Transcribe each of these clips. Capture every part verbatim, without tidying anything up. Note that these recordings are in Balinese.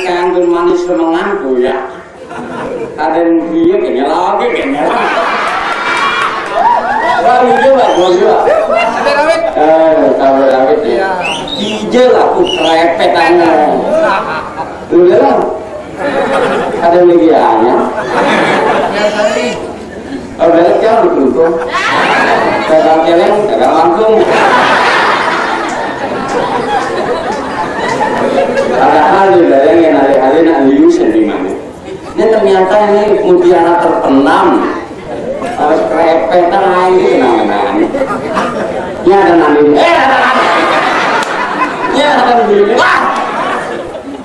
Kanggo manis semengan goyak. Kadang dia kayaknya lagi kayaknya. Wah, ini bagus juga. Eh, tambah David ya. Iya. Ije lah, aku kerepetannya. Udah lah. Ada lagi ya. Kalau balik kan digelundung. Dagang celeng, dagang langsung. Padahal di dagang yang hari-hari nak liu sendiri mana. Ini ternyata ini mutiara terpendam. Harus kerepetan aja kenangan. Ini ada nanti. Eh, ada nanti. Ini ada nanti. Wah!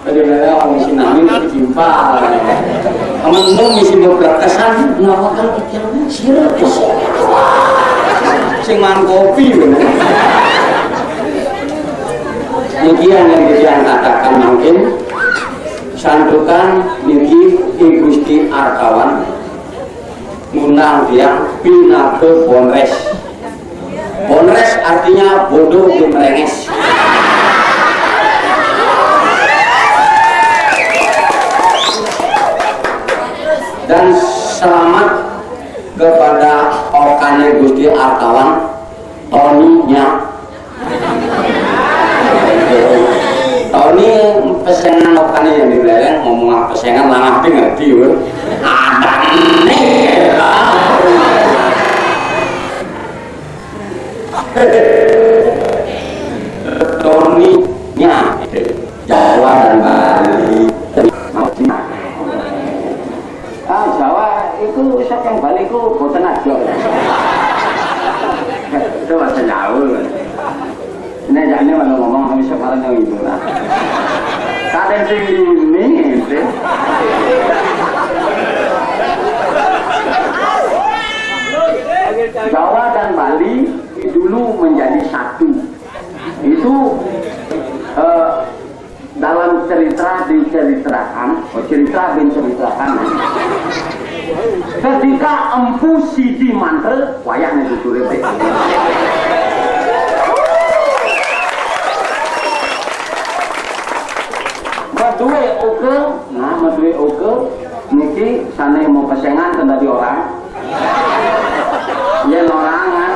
Kadang-kadang orang misi nangis ketimpal. Amun mung misi beberkesan, ngawakan pikirannya sirah. Sing mangan kopi, bener. Demikian yang kita katakan mungkin. Santukan niki Ki Gusti Artawan ngundang tiang pinaka bonres. Bonres artinya bodoh gemerenges. Dan selamat kepada okane Gusti Artawan, Tony-nya. Tony pesenan okane yang di Buleleng, ngomong pesenan lah ngerti ngerti, weh. Ada nih. Tony-nya Jawa dan Bali. Ah, Jawa itu saking Bali ku boten ajok. Itu bahasa Jawa. Ini jane malah ngomong kami sekarang yang itu lah. Kadang sing ini itu. Jawa dan Bali dulu menjadi satu. Itu eh, dalam cerita diceritakan, oh, cerita diceritakan, ketika Empu Sidi Mantra, wayahnya tuture baik. Medue ukel, nah, medue ukel niki sane mau pesengan teng dadi orang. Yen orang kan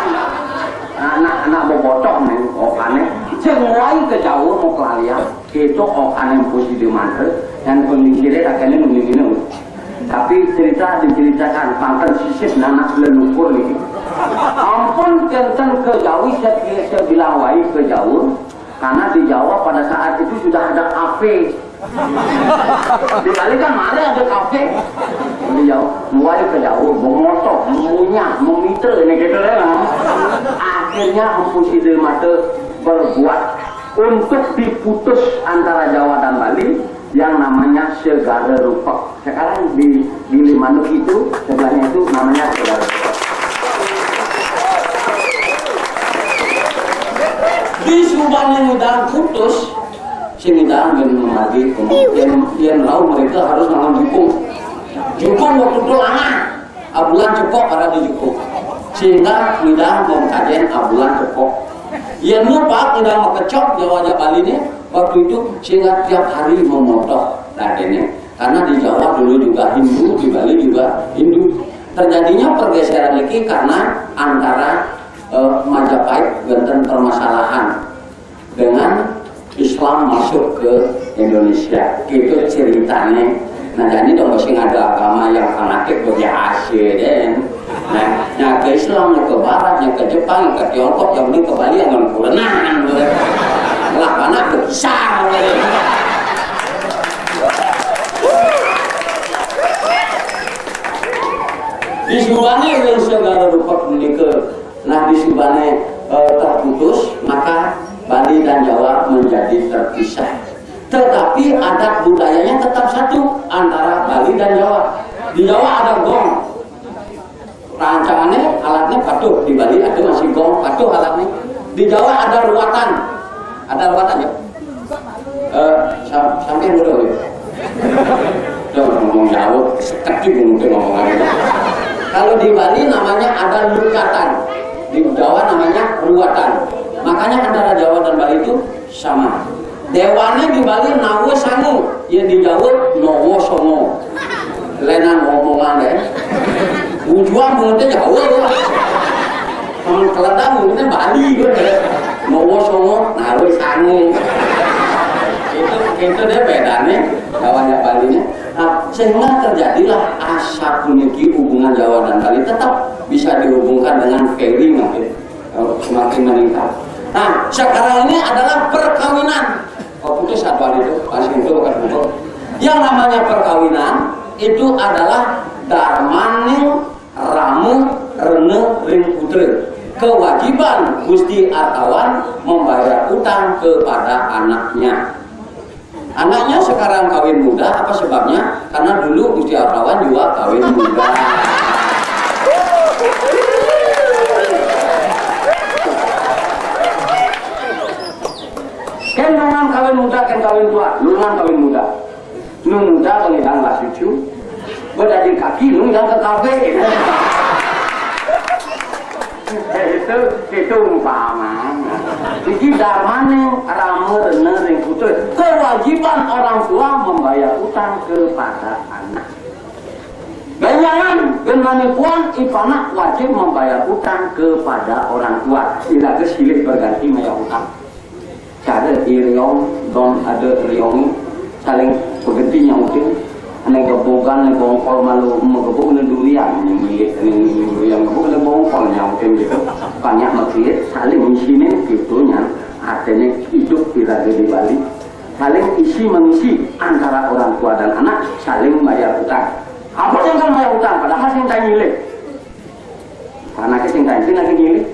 anak-anak bobotoh nih, okane sing wae ke jauh mau kelalian. Itu okane Empu Sidi Mantra dan pemikire akhirnya ngene-ngene. Tapi cerita diceritakan, pangkat sisip nanak leluhur niki. Ampun kenten ke Jawi, saya, saya bilang wae ke Jawa, karena di Jawa pada saat itu sudah ada kafe. Di Bali kan mana ada kafe? Di Jawa, mulai ke Jawa, memotoh, mengunyah, memitre, ini gitu ya. Akhirnya Empu Sidi Mantra berbuat untuk diputus antara Jawa dan Bali yang namanya Segara Rupek. Sekarang di Gili Manuk itu, sebelahnya itu namanya Segara Rupek. Di Subang yang udah putus, sini dah belum lagi kemudian yang tahu mereka harus nangan jukung. Jukung waktu itu lama, abulan cepok ada di jukung. Sehingga tidak mau kajen abulan cepok. Yang lupa tidak mengecok Jawa Bali ini waktu itu sehingga tiap hari memotoh dadene. Karena di Jawa dulu juga Hindu, di Bali juga Hindu. Terjadinya pergeseran ini karena antara eh, Majapahit wonten permasalahan dengan Islam masuk ke Indonesia. Itu ceritanya. Nah, jadi dong mesti ada agama yang fanatik bagi hasil, ya. Nah, yang ke Islam, yang ke Barat, yang ke Jepang, yang ke Tiongkok, yang ini ke Bali, yang nggak kurenan, gitu. Lah, mana besar, gitu. Di Subangnya yang segala rupa menikah. Nah, di Subangnya eh, terputus, maka Bali dan Jawa menjadi terpisah. Tetapi adat budayanya tetap satu antara Bali dan Jawa. Di Jawa ada gong. Rancangannya, alatnya patuh. Di Bali ada masih gong, patuh alatnya. Di Jawa ada ruatan. Ada ruatan ya? Eh, sam- sampai dulu ya. Udah ngomong jauh, seketik mungkin ngomong lagi. Kalau di Bali namanya ada lukatan, di Jawa namanya ruatan. Makanya antara Jawa dan Bali itu sama. Déwané di Bali nawa sangu, yén di Jawa nawa songo. Lénan omongan deh. Ujuan bungetnya Jawa. Sama keledang bungetnya Bali gitu. Nawa songo, nawa sangu. Itu itu deh bedanya lawan yang Balinya. Nah, sehingga terjadilah asa puniki hubungan Jawa dan Bali tetap bisa dihubungkan dengan feeling mungkin. Kalau semakin meningkat. Nah, sekarang ini adalah perkawinan. Oh, putus satuan itu, masih itu bukan putus. Yang namanya perkawinan itu adalah darmaning ramu rene ring putra. Kewajiban Gusti Artawan membayar utang kepada anaknya. Anaknya sekarang kawin muda, apa sebabnya? Karena dulu Gusti Artawan juga kawin muda. Kén nulungan kawin muda, kén kawin tua, nulungan kawin muda. Nu muda pangidang lah cucu, badadi kaki nulungan ke kafe. Itu itu umpama. Jadi darmaning ramu rene ring putra. Kewajiban orang tua membayar utang kepada anak. Ganjangan, gén manipuan, ipanak wajib membayar utang kepada orang tua. Iraga silih berganti mayar utang. Cara iriong, don ada riong, saling berganti nyautin. Ane gebogan, ane bongkol malu, magebug ane durian, ane durian gebug ane bongkol nyautin gitu. Banyak makiit, saling ngisinin gitunya. Artinya hidup iraga di Bali. Saling isi mengisi antara orang tua dan anak, saling bayar utang. Apa yang kan bayar utang? Padahal sing tanya nyilih. Anaknya sing tanya, sing lagi nyilih.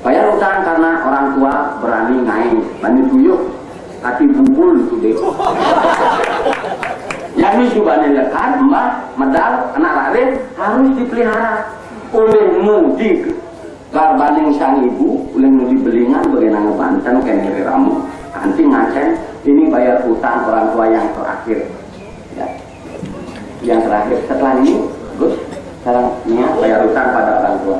Bayar utang karena orang tua berani ngain, bani tuyuk, hati bubul itu deh. Yang ini juga lekan, mbah, medal, anak lari harus dipelihara. Oleh mudik, garbaning sang ibu, oleh mudik belingan, bagaimana banten, kayak ramu. Nanti ngacen, ini bayar utang orang tua yang terakhir. Ya. Yang terakhir, setelah ini, Gus, sekarang niat bayar utang pada orang tua.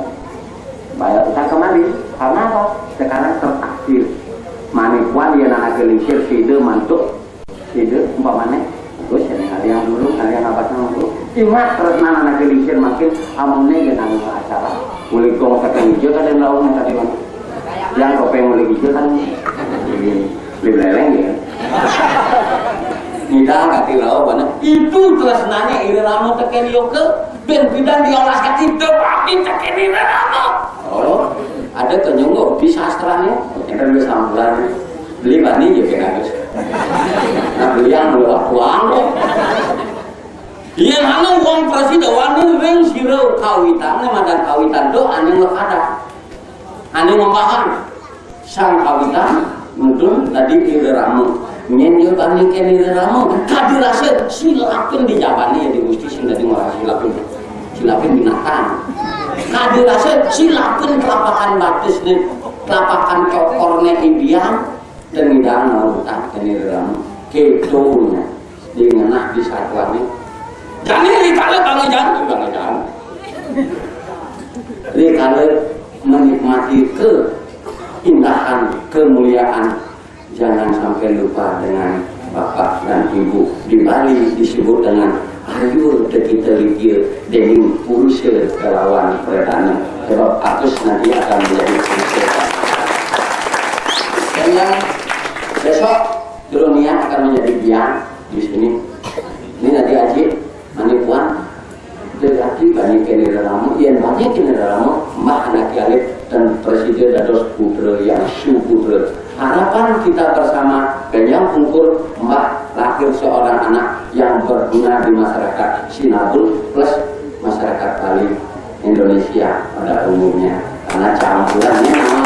Bayar utang kembali. Karena apa? Sekarang terakhir. Manipuan dia anak lingsir, sida mantuk, sida umpamanya. Gus, ini ada yang dulu, ada yang apa sama dulu. Ingat terus anak lingsir makin amunnya dengan acara. Boleh gong tekan hijau, ada yang lawan tadi mana? Yang kopeng mulai hijau kan. Ini. Beli beleleng ya. Nida kati rauh bana. Itu tresnanya ira rama tekén yoga, ben pidan diolas kati dep api tekén ira rama. Oh, ada kenyunggu di sastranya. Kita dulu sampuran. Beli bani ya kena terus. Nah, beli yang meluap uang deh. Yang anu uang prasida wani ring sira kawitan, madan kawitan do ane mekada. Ane memaham. Sang kawitan mudun tadi ira rama. Nyén ya bani kén ira rama. Kadi rasa silapin di jabane ya di Gusti sing dadi ngora silapin. Silapin binatang. Kadi rasa silapin telapakan batisne, telapakan cokorne Indian, dan ngidang ngutang kén ira rama. Ketonya di ngenah di satuane. Jane rikala bangejan, bangejan. Rikala menikmati keindahan, kemuliaan, jangan sampai lupa dengan bapak dan ibu. Di Bali disebut dengan ayu teki telikia dening purusa kelawan pradana. Sebab Agus nanti akan menjadi purusa. Dan yang besok dunia akan menjadi biang di sini. Ini nanti aji manipuan. Tetapi banyak yang rama, yang banyak yang rama, mah anak alit dan presiden dados putra yang suputra. Harapan kita bersama, kenyang pungkur, mbah lahir seorang anak yang berguna di masyarakat Sinabung plus masyarakat Bali Indonesia pada umumnya. Karena campurannya nama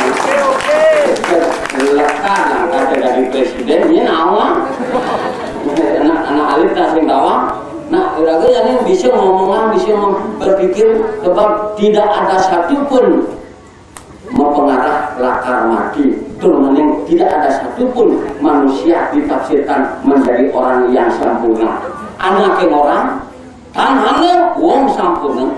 lekan angkat dari presidennya nama anak anak alit kasih tawa. Nah, iraga yang bisa ngomongan, bisa berpikir sebab tidak ada satupun mempengarah lakar mati. Turun tidak ada satupun manusia ditafsirkan menjadi orang yang sempurna. Anak orang tanhana wong sampurna.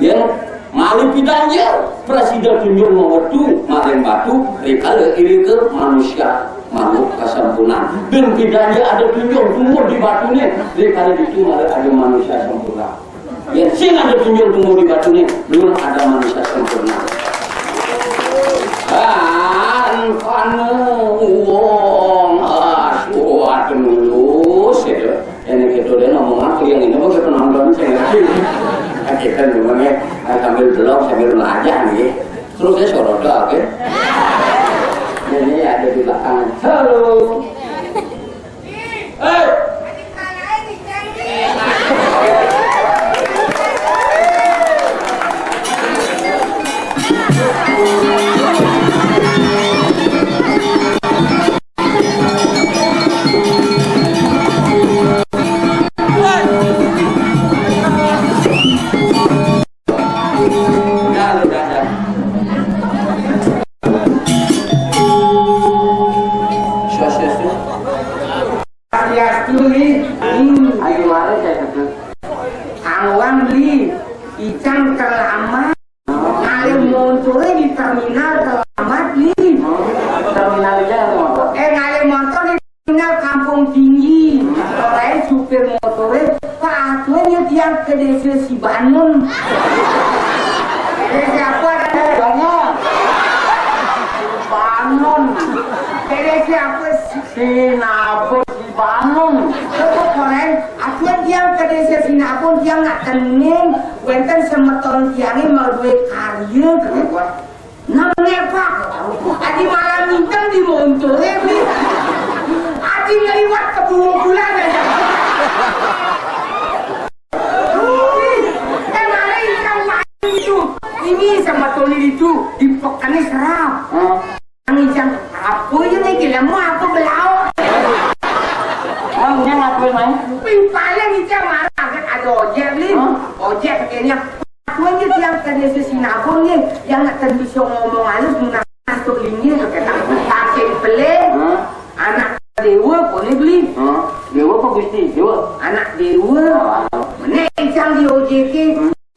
Yén malih pidan ya, prasida tunjung mawetu maring batu, rikala irika manusia Mangku kasampurnan. Bén pidan ada tunjung tumbuh di batuné, daripada ditu malah ada manusia sempurna. Yén sing ada tunjung tumbuh di batuné, luh ada manusia sempurna. Kan kana wong asuh lulus, ya. Ini kita udah ngomong apa yang ini, mau kita nonton, saya ngerti. Nah, kita memangnya sambil belok, sambil belajar, nih. Terus dia sorot, oke? Ini ada di belakang. Halo. Hei. Swastiastu. Swastiastu, Li. Hmm, ayo mari saya kata. Awan, Li. Icang terlambat. Ngalih montoré di terminal terlambat, Li. Terminal aja ada motor. Eh, ngalih montor di terminal Kampung Tinggi. Orang supir motoré, Pak, atuhnya tiang ke desa Sibanun. Desa apa? Bangun. Bangun. Desa apa? Sinabung. Bangun. Kok korén, atuh tiang ke desa Sinabung, tiang nak tenung, wénten semeton tiangé mau duwe karya, kata gua. Namanya apa? Adi malam minteng di montoré, Bli. Adi ngeliwat ke Bungkulan aja. Kan ada ikan lain itu. Ini sama Tony itu, di pekennya serap. Nang ijang, apa ya nih, gila mau apa belauk? Emangnya ngapain, Mai? Wih, paling ijang marah, ada ojek, Bli. Hah? Ojek kayaknya. Aku aja tiang ke desa Sinabung nih, yang nggak bisa ngomong halus, munah masuk ini, pakai tak, pakai pelé. Hah? Anak dewa, boleh, Bli. Hah? Dewa apa Gusti? Dewa? Anak dewa. Oh. Mana ijang di ojek?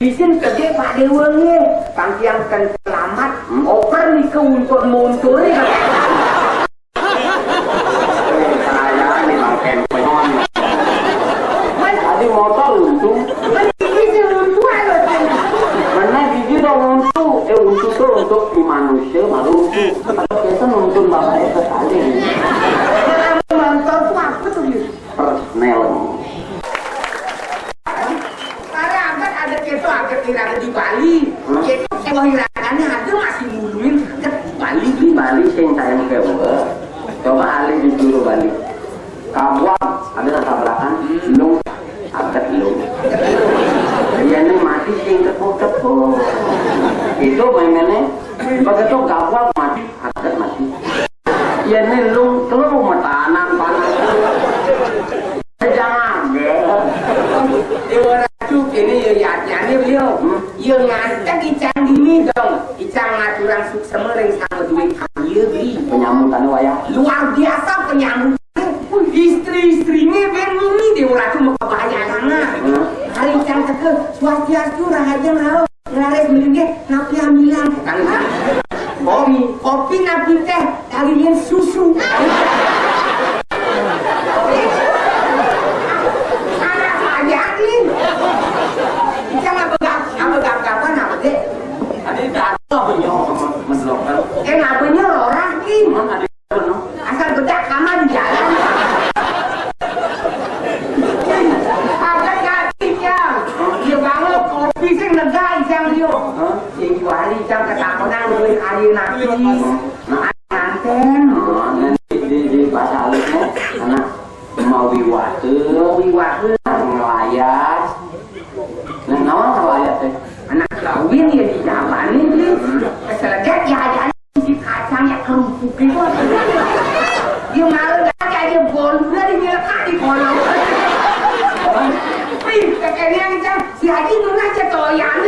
Isin kedé Pak Déwa nggih, pang tiang ten selamat, oper nika untun montor. Saya memang kempon. Tadi motor untung. Mana gigi dong untung, eh untung tuh untuk di manusia baru untung. Kalau kita nonton bapak itu tadi. Motor tuh apa tuh, Bli? Persnel. Para agat ada keto agat iraga di Bali. Hah? Keto keto iragannya ada masih nguluin agat di Bali. Di Bali sing sayang kewa. Coba alih di juru Bali. Kabuang ada tabrakan, lung agat lung. Iya nih mati sing tepuk-tepuk. Itu mainannya begitu kabuang mati, agat mati. Iya nih lung telu matanan panas. Jangan, ya. Dewa Ratu, ini ya, ya, ya, ini beliau. Hmm. Ya, ngantek icang gini dong. Icang ngaturang suksema ring sama duit kaya, Bli. Penyambutannya wayah. Luar biasa penyambutannya. Istri-istrinya ben ini Dewa Ratu mau kebayang sana. Hmm. Hari icang teke, swastiastu, rahaja, rauh. Nglaris melinggih, napi amilan? Kopi, kopi napi téh, kawinin susu. Anak saya nih. Kita nggak pegang, nggak pegang kapan apa deh? Ada jatuh punya mendokan. Eh, nggak punya orang nih. Cuman ada Asal bedak kamar di jalan. Ada kaki ya. Dia bangun kopi sing lega ijang dia. Sing juari ijang ketakonan duit hari nanti. Nah, nganten. Nah, di, di, di bahasa halusnya, anak mau wiwata, mau wiwata, ngelayas. Nah, naon ngelayas teh? Anak kawin ya di jalanin, Bli. Keseleget ya aja. Si kacang ya kerupuk itu. Dia malu aja, dia bolu lah, dia nyelekak di kolong. Wih, kekenian, Cang. Si Haji Nun aja toyan.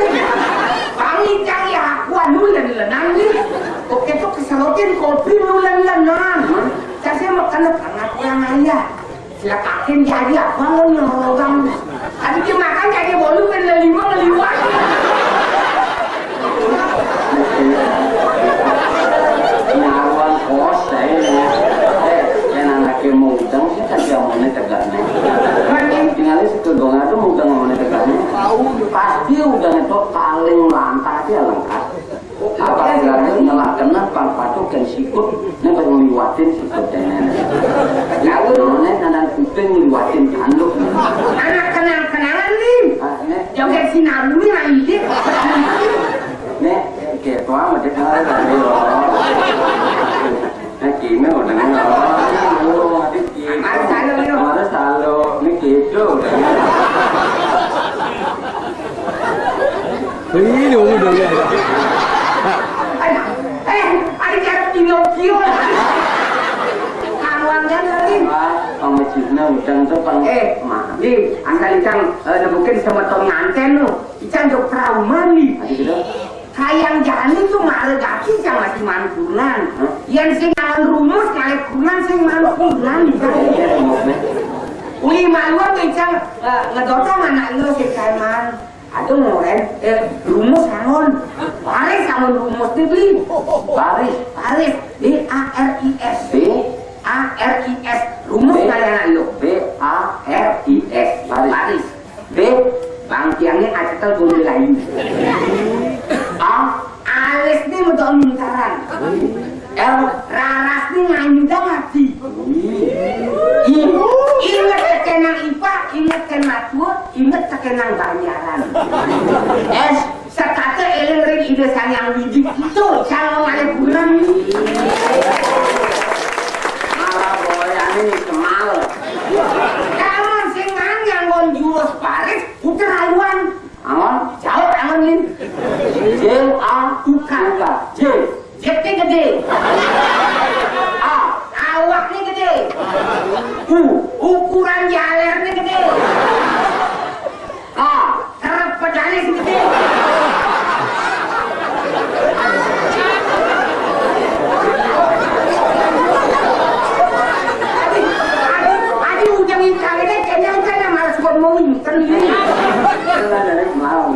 Bang Icang ya, aku anu len-lenan nih. Oke tuh keserotin kopi lu len-lenan. Saya mau kena karena kurang aja. Silakakin jadi apa lo nyolong? Tadi dia makan jadi bolu kan lima ngeliwat. Nyaruan kos saya. Eh, Udah ngetok paling lantang aja lengkap. Apa bilangnya ngelah kena pang patuk dan sikut, ini baru ngeliwatin sikut dan nenek. Lalu nenek ada kuping ngeliwatin tanduk. Anak kenang-kenangan nih. Ah, nek. Joget sinarungnya lagi. Nek, kayak tua amat dia kenal tadi loh. Nah, gini udah nih. Oh, adik gini. Harus selalu, yuk. Harus selalu. Ini gitu udah. Ini udah ya. Eh, eh, ada cara Pinocchio. Karuan kan tadi. Wah, sama Cisna udah tuh pang. Eh, mah, di, angkal ikan, eh, nebukin sama Tom nganten lu. Ikan jok trauma nih. Adik gitu. Kayang jani tuh mare gati yang masih mantunan. Hah? Yang sing ngawan rumus, ngalih kunan sing mantunan. Uli maluan tuh, Icang, eh, ngedotong anak lu sing kaiman. Aduh, ngoren, eh, rumus angon. Baris angon rumus nih, Bli. Baris. Baris. B A R I S. B? A R I S. Rumus B? Ngalih anak lu. B A R I S. Baris. Baris. B, bangkiangnya acetel gombil lain. A, alisnya medok mintaran. L, rarasnya nganyudang hati. I, inget tekenang ipa, inget ken matua, inget tekenang banyaran. S, sekate eling ring Ida Sang Hyang Widi. Itu calon ngalih bulan. Malah boyane kemal. Kamu sing ngangon jurus baris, puter haluan. Angon? Jawab angon, Lin. J A. Tukar. Tukar. J. J T gede. A. Awaknya gede. U. Ukuran jalernya gede. K. Kerep pedane sing gedhe. Adi, adi, ujang ingkang ini kayaknya kan yang males ngomongin kan ini. Mau.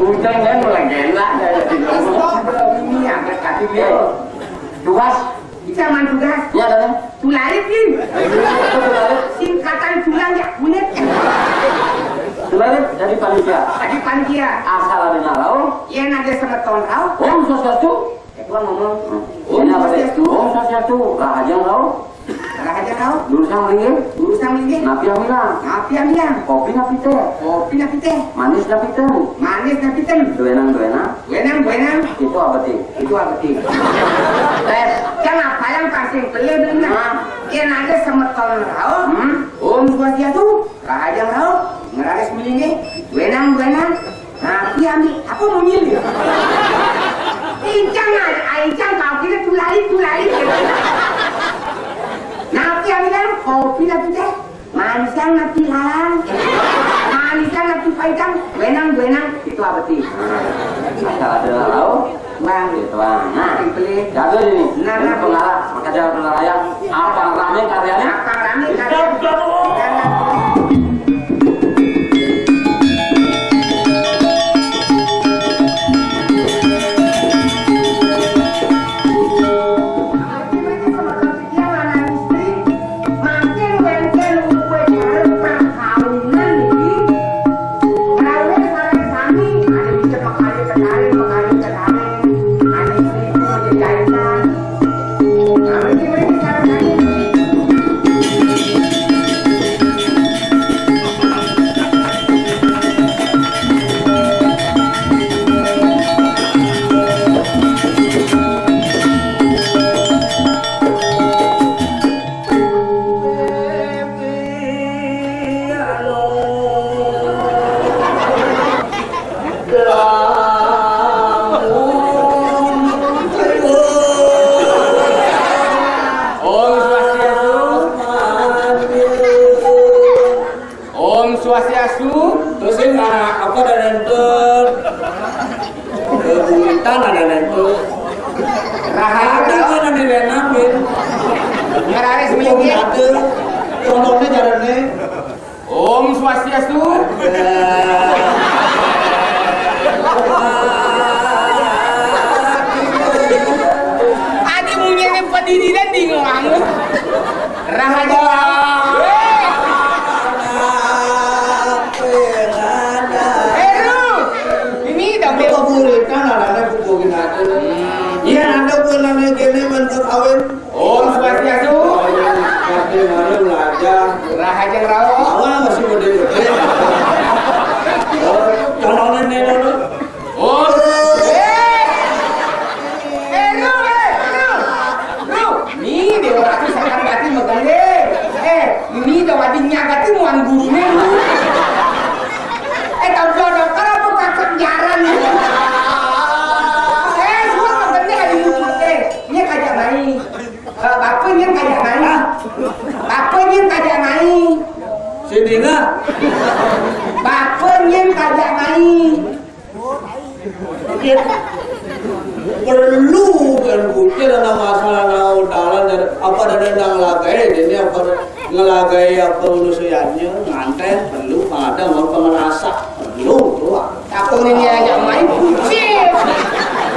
Ujang kan lagi enak ya. Ini angkat kaki dia. Tugas. Bisa mantugas. Ya, ada. Tularit, Lim. Tularit. Singkatan tulang ya kulit. Tularit jadi panitia. Jadi panitia. Asal ada narau. Yen ada semeton rau. Om Swastiastu. Ketua ngomong. Om Swastiastu. Om Swastiastu. Rahajeng rau. Rahajeng rau. Lurusang linggih. Lurusang linggih. Napi amilang. Napi amilang. Kopi napi teh. Kopi napi teh. Manis napi teh. Manis napi teh. Duenang, duenang. Wenang, wenang. Itu apa, Ti? Itu apa, Ti? Tes. Kan apa yang pasti beli benar? Nah. Yang ada semeton rauh. Hmm? Om Swastiastu, Rahajeng rauh, ngeraris melingge, wenang, wenang. Nah, iya, Mi. Apa munyi, Mi? Incang, ah, incang, kau kira tulali, tulali. Nah, iya, Mi, kan? Kopi lah, tuh, teh. Manisang napi lalang, manisang napi paitang, wenang, wenang, itu apa ti? Asal ada lauk, bang, gitu bang. Nah, itu nih. Jago ini. Nah, ini nah, pengarah, maka jago pengarah ya. Apa rame karyanya? Apa rame karyanya? Mangkin wénten uga cara perkawinan niki. Rawuh sareng sami, anu icep mekari ketarin, mekari ketarin. Anu istriku jejaitan. Anu iki mriki sareng sami. Om Swastiastu. Om Swastiastu. Terus ini, nah, apa dan enten? Kebulitan ada enten. Rahayu tahu nanti Lenamin. Ngeraris hukum minggir. Ada. Contohnya jalannya. Om Swastiastu. Ada munyi yang pedih di dinding. Kulitan adané kubukin aja. Iya, ada bulan kéné mén kawin. Om Swastiastu. Kabéh mari belajar. Rahaja ngraos. Awal masih gedé-gedé. Oh, calonnya nih dulu. Oh. Eh. Eh, Ru, eh, Ru. Ru, nih Déwa Ratu sakar gati megende. Eh, nih Déwa Ratu nyagati muan guruné, Ru. Eh, tau jodoh, kalau aku kakak jaran. Eh, semua megende ada muncul. Eh, ini kagak main. Eh, bapak ini kagak main. Bapak ini kagak main. Sini, nah. Bapak ini kagak main. Perlu kan kucing ada masalah na udalan dari apa dari nang lagai ini apa ngelagai apa manusianya nganten perlu ada mau pengerasa perlu tuh. Aku ini aja main kucing.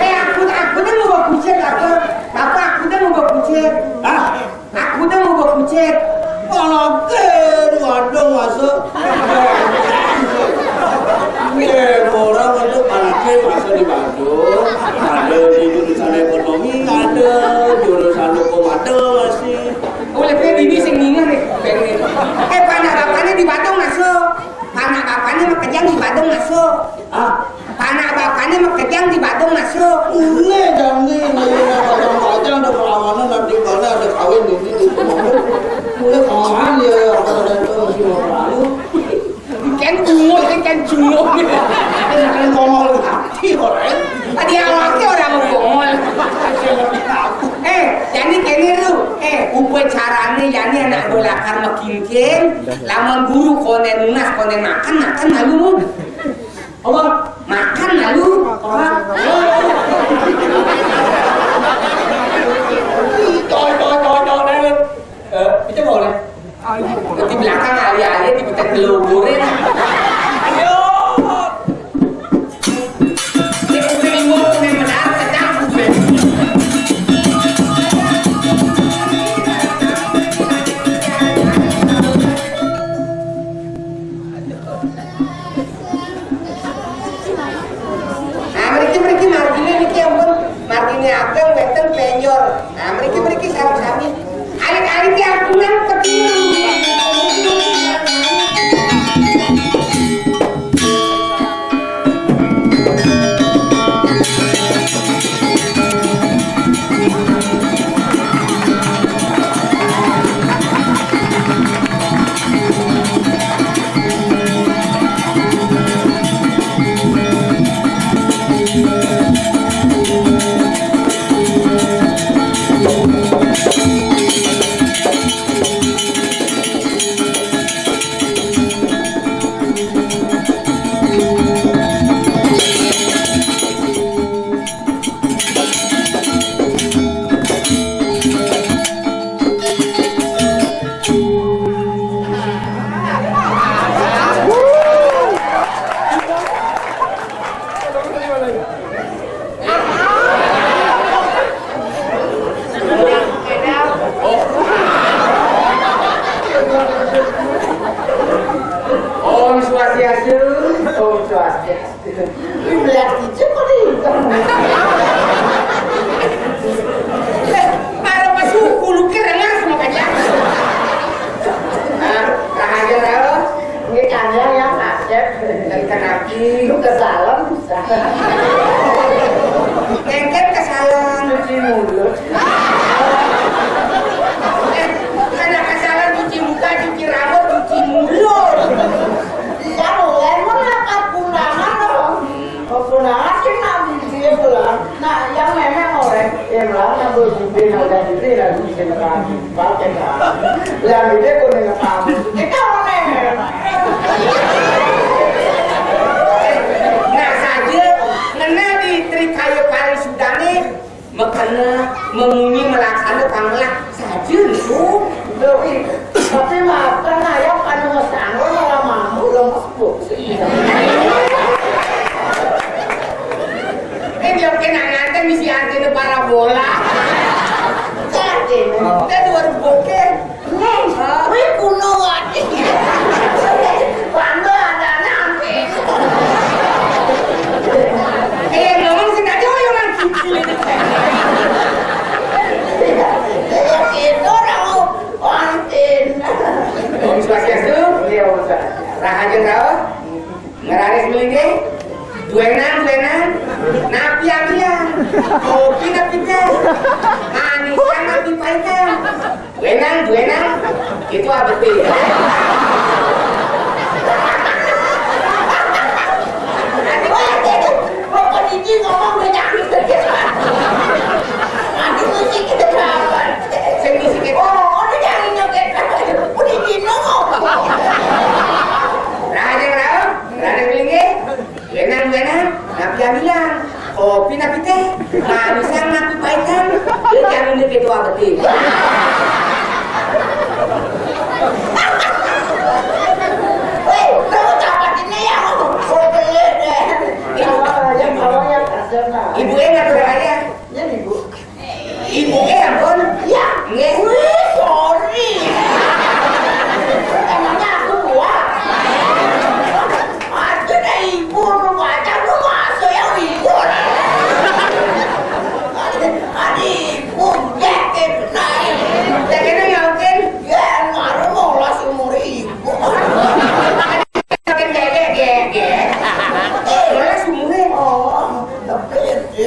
Eh, aku aku tuh mau kucing apa? Apa aku tuh mau kucing? Ah, Aku tuh mau kucing. Panaké di Badung masuk. Eh, orang itu panaké masuk di Badung. Ada di jurusan ekonomi, ada jurusan hukum, ada masih. Oleh dia ini sing ningan nih, pengen. Eh, panak bapaknya di Badung masuk. Panak bapaknya mah kejang di Badung masuk. Ah, Panak bapaknya mah kejang di Badung masuk. Mulai jangan nih, nih, nih, bajang-bajang ada perlawanan, nanti mana ada kawin di sini. Mulai kawan ya, apa ada itu masih mau perlalu. Kan cungul, kan cungul. Kan ngomong hati orang. Tadi awalnya orang mau ngomong. Eh, jadi kene lu, eh, upacarane yani anak gue lakar makin lamun guru konen nunas, konen makan, makan malu. Apa? Makan lalu. Apa? Coy, coy, coy, coy, coy. Eh, itu boleh. Di belakang ali-ali di kita geluburin. Ayo. Ini kuping imut, kuping benar, sedang kuping. Nah, mriki, mriki, marginé niki ampun, marginé ageng, wénten, pénjor. Nah, mriki, mriki, sareng sami. Alit-alit ya, pulang ke timur. Om Swastiastu, Om Swastiastu. Lihat hijau kok dihitung. Eh, para masuk kulukir dengar semua kaca. Nah, rahaja raos. Ini kalian yang Asep. Dan kenapa? Lu ke salon bisa. Engken ke salon. Cuci mulut. Eh, karena ke salon cuci muka, cuci rambut, cuci mulut. Iya, lu emang apa pulangan lo? Keponakan sih nggak bisa pulang. Nah, yang memang orang yang lama berhubungan ada di sini lagi bisa ngerti. Pakai kan? Yang ini pun nggak tahu. Kita orang memang. Nah, saja ngena di Trikaya Parisudane, mekena, memunyi, melaksana, pangelah saja itu. Tapi makan ayam pada mesanggup malah mampu lemes. Eh, dia kena nganten misi antena parabola. Jadi, kita dua ribu oke. Nih, wih, kuno wadi. Bangga ada nanti. Eh, Kopi napi téh? Manis kan napi pahit kan? Buénan, buénan. Itu abeti. Pokok Didi ngomong gue jangan sedih. Aduh, musik itu apa? Sing musik itu. Oh, udah jangan nyontek. Udah Didi ngomong. Raja Raul, Raja Kelingi. Enak, enak. Napi bilang, kopi napi téh? Manisan napi pahitan? Dia jangan dia gitu abeti. Wih, kamu tapatin ya, aku beli deh. Ibu, yang kalau yang kasar, nah. Ibu enak tuh, ya? Ya, Ibu. Ibu, eh, ampun. Ya. Nggih. Wih, sorry. Emangnya aku tua? Ada deh ibu, lu baca, lu masuk yang ibu. Ada ibu, yakin, naik. Yakin, yakin. Ya, ngaruh mau lah seumur ibu. Makin gede, gede. Eh, malah sumure. Oh, tapi gede.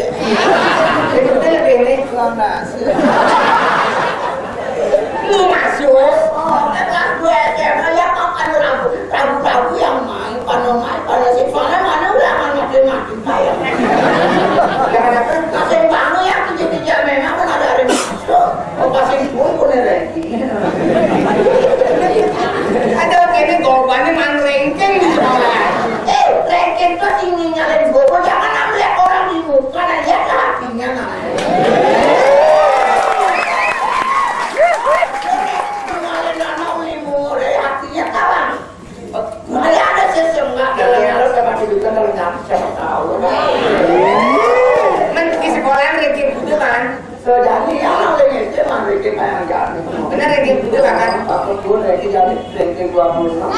Itu lebih ini. Kurang nasi. Lu masuk. Oh, kan gue S M A ya, kan ragu-ragu yang main, kalau main, kalau si Fana mana udah main mati-mati kayak. Jangan apa? Kasih bangun ya, kerja-kerja memang kan ada hari masuk. Oh, kasih pun punya lagi. Ada kene gobannya manrengkeng di sekolah. Eh, rengkeng tuh sing nyalin gobo, jangan ambil orang di muka, nah, lihat hatinya, nah. Nyalin anak uli mure, hatinya kalah. Mulai ada sesenggak dalam, kalau sama kita kalau nyampe, siapa tahu. Men di sekolah rengkeng gitu kan. So, jadi, ya, ranking S D mah ranking kayak jadi. Bener ranking dulu, Kakak. Aku pun ranking jadi ranking dua puluh enam.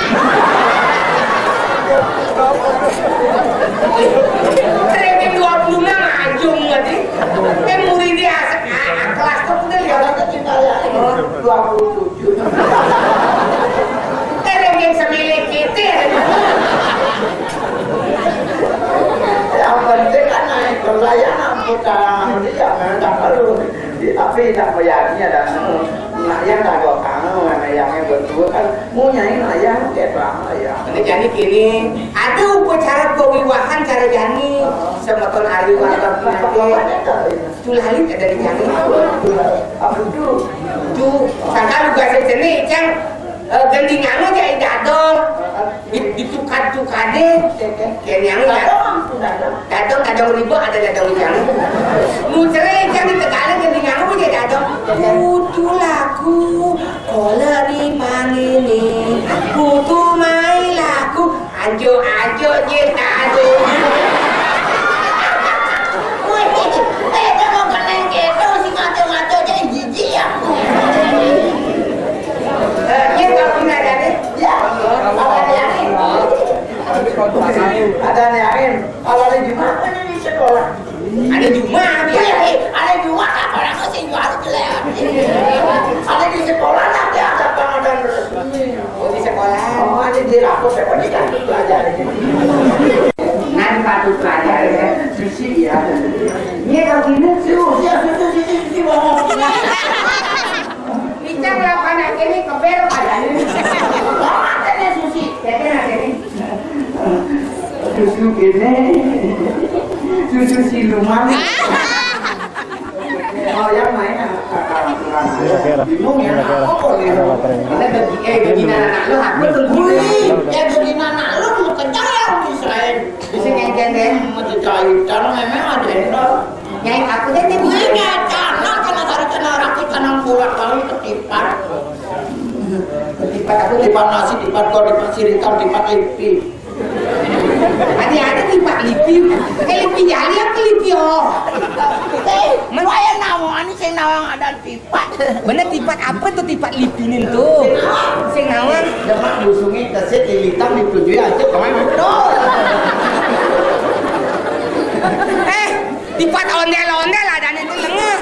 Ranking dua puluh enam aja berarti. Kan muridnya asik, ah, kelas tuh udah lihat. Kalau kita ya, dua puluh tujuh. Eh, ranking semilih kita. Yang penting kan naik kelas ya, ampun, dah. Jadi, ya, memang tak perlu. Tapi tak bayarnya dah. Nah, yang tak gua kangen, mana yang betul kan, mau nyai nah, yang kayak apa, ya. Ini jadi gini, ada upacara pawiwahan cara jani, semeton ari warga pinate. Tulalit ada di jani. Apa tuh? Tuh, sangka lu gak seni, Cang. Eh, gendingan aja, eh, dadong. Di, ditukad-tukade. Kene yang dadong, dadong. Dadong, dadong ribo, ada dadong yang. Mutere yang di Tegalan, gendingan aja dadong. Kutu laku, kola di pangini. Kutu mai laku, ajo-ajo je dadong. Wih, eh, kalau keneng keto, si ngaco-ngaco aja jijik ya. Eh, iya, kalau nggak ada deh. Ya, ada yang lain. Ada yang lain. Kalau ada Jumat, kan ini sekolah. Ada Jumat, ya. Iya, iya, ada Jumat, apa yang sih jual jelek? Ada di sekolah, nanti ada pengadaan resmi. Oh, di sekolah. Oh, ada di rapor, saya pasti kan belajar. Nanti patut belajar, ya. Sisi, ya. Ini kalau gini, sih, usia susu, sisi, sisi, bohong. Icang lapan aja nih, keber pada nih. Ada nih, Susi. Jadi, ada nih. Susu ini, susu siluman. Oh, yang main anak kakak kurang. Bingung ya, apa kok gitu? Ada bagi, eh, bagi anak lu, aku tuh. Wih, ya bagi anak lu, lu kencang ya, Israel. Bisa ngejeng deh. Mau dicari, cara memang ada yang tahu. Nyai aku deh, deh. Wih, nyai tanah, kena tarik, kena rakit, kena bolak-balik, ketipat. Tipat aku, tipat nasi, tipat kor, tipat siritan, tipat lipi. Ada, ada tipat lipi. Eh, lipi jali apa lipi, oh? Eh, lu aya nawang, ini sing nawang ada tipat. Bener, tipat apa tuh tipat lipinin tuh? Sing nawang. Demak busungnya kesit, lilitang, dituju aja, kemana? Tuh. Eh, tipat ondel-ondel ada nih tuh, lengah.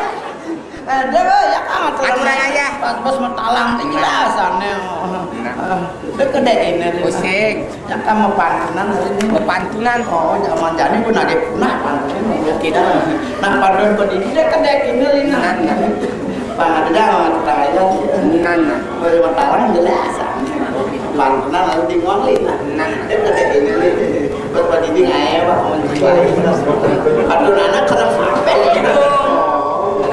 Ada, ya, kan, aturan aja. Pas bos matalang, ini jelasannya. Nah. Dék kedék ini. Musik. Jangan mau pantunan hari ini. Mau pantunan. Oh, zaman jani pun ada punah pantun. Oke dah. Nah, pantun berdiri dék kedék ini, Lina. Nah, nah. Pang ada dah sama tetangga. Nah, nah. Beri mataran jelas. Pantunan lalu di mall, Lina. Nah. Dék kedék ini, Lina. Buat berdiri, ayo, Pak, mau jiwa. Aduh, anak kena sampai.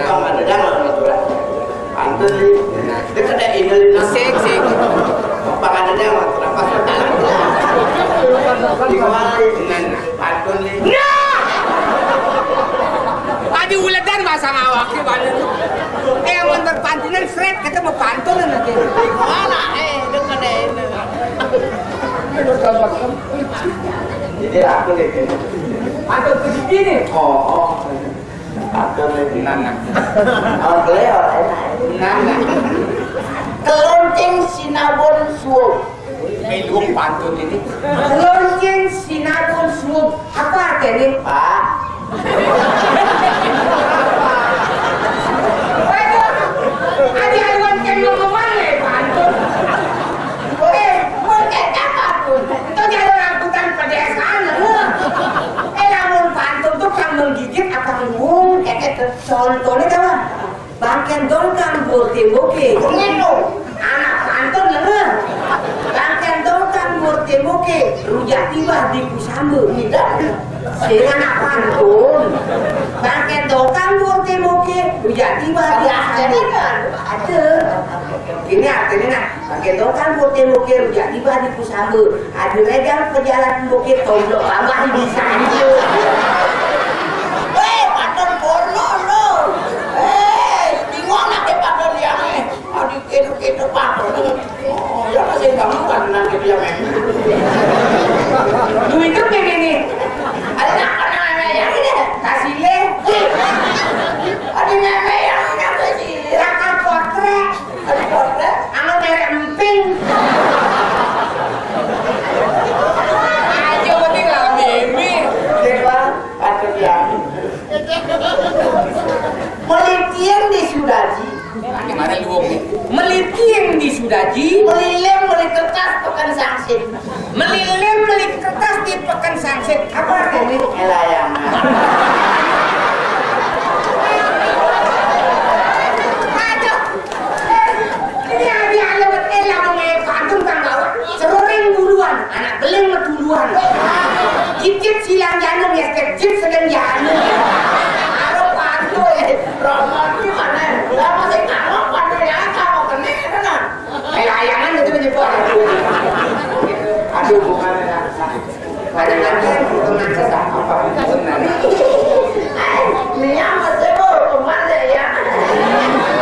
Pang ada dah sama tetangga. Pantun nih. Dia kena ini nih. Sik, sik. Panganannya mah kenapa? Di mana? Nah, nah, pantun nih. Nah! Adi uledan masang awaknya banyak. Eh, yang berpantunan Fred, kita mau pantunan nanti. Di mana? Eh, dia kena ini. Jadi aku nih. Atau begini. Oh, oh. Atur lagi. Nana. Kalau beliau, enak. Nana. Kelonceng sinabon suwung. Ini luwung pantun ini. Kelonceng sinabon suwung. Apa artinya, Pak? Waduh, ada aduan kena ngomong ya, pantun. Eh, mau kayak apa pun? Itu dia ada rambutan pedesaan, eh. Eh, lamun pantun tuh kan menggigit apa luwung, kayak gitu. Contohnya kan, Bangkén dongkang bor témboké. Begitu. Anak pantun denger. Bangkén dongkang bor témboké, rujak tibah di Kusambé. Tidak. Sing anak pantun. Bangkén dongkang bor témboké, rujak tibah di Kusambé. Ada. Ini artinya, nah, Pakai dokan bor témboké, rujak tibah di Kusambé. Adi régang pejalan bokét, tomblok tambah bisa gitu. Wéh, paton kono lo. Wéh, bingung nak paton yang, eh. Adi kéto-kéto paton. Oh, ya masih bangun kan nanti dia main. Duit itu pengen nih. Ada nak kenal sama yang ini? Kasih lé. Ada nenek yang nak kasih lé. Kakak potret. Anu merek emping. Aja penting lah, Mimi. Dewa, patut ya. Melitian di Sudaji. Gimana lu, Wong? Melitian di Sudaji. Melilem, meli kertas, pekan sangsit. Melilem meli kertas di pekan sangsit. Apa artinya? Elayangan. Aduh. Eh, ini ada aja buat elang sama pantun kang bawa. Seroring buluan, anak beling metuluan. Cicit silang janung ya, kecit sedang janung. Aduh, pantun. Romantis mana? Lah, masih kamu pantun ya, kamu kena, kena. Elayangan itu menyebut. Aduh, bukan enak. Ada lagi yang butuh nangkep apa? Benar. Ini apa sih, Bu? Kemana ya?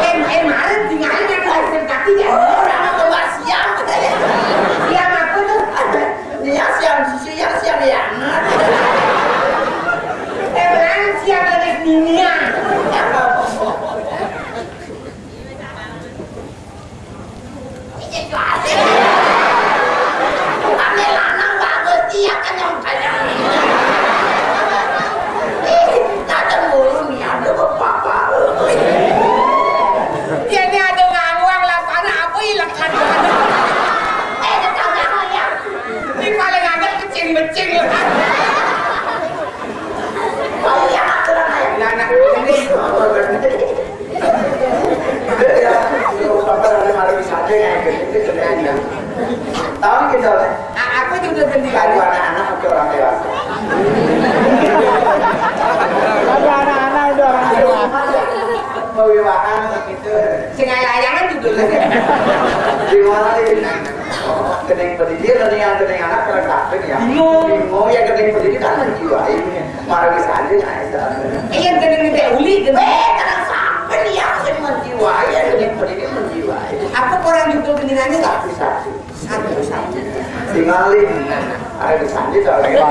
Em, em, Maret tinggalin yang lahir kaki ya. Oh, orang apa, Mbak, siap? Siap apa tuh? Dia siap, siap, siap ya. Em, siap dari dunia. Ane lanang bagus, iya kenyang-kenyang. Ih, dateng mulu nih, aduh, papa. Iya, ini ada ngawang lah, sana apa ilekan? Eh, tetangga ya. Ini paling ada kecing-becing lah. Oh iya, aturan aja. Nah, nah, ini. Ya, apa namanya, malu saja ya, gitu, gitu, gitu. Tahu gitu, kan? A-, aku juga gembira. Lagu anak-anak atau orang dewasa? Lagu anak-anak itu orang dewasa. Pewiwahan gitu. Sing layangan juga. Gimana ini? Kening pendidik, kening, kening anak, kening kafe ya. Bingung. Bingung ya, kening pendidik kan menjiwai. Margi saja, nah, itu. Iya, gini, gini, uli, gini. Eh, karena sampai dia masih menjiwai, ya, gini, gini, menjiwai. Apa orang judul gendingannya? Satu-satu. Satu-satu. Tinggalin. Ada di sana, soalnya.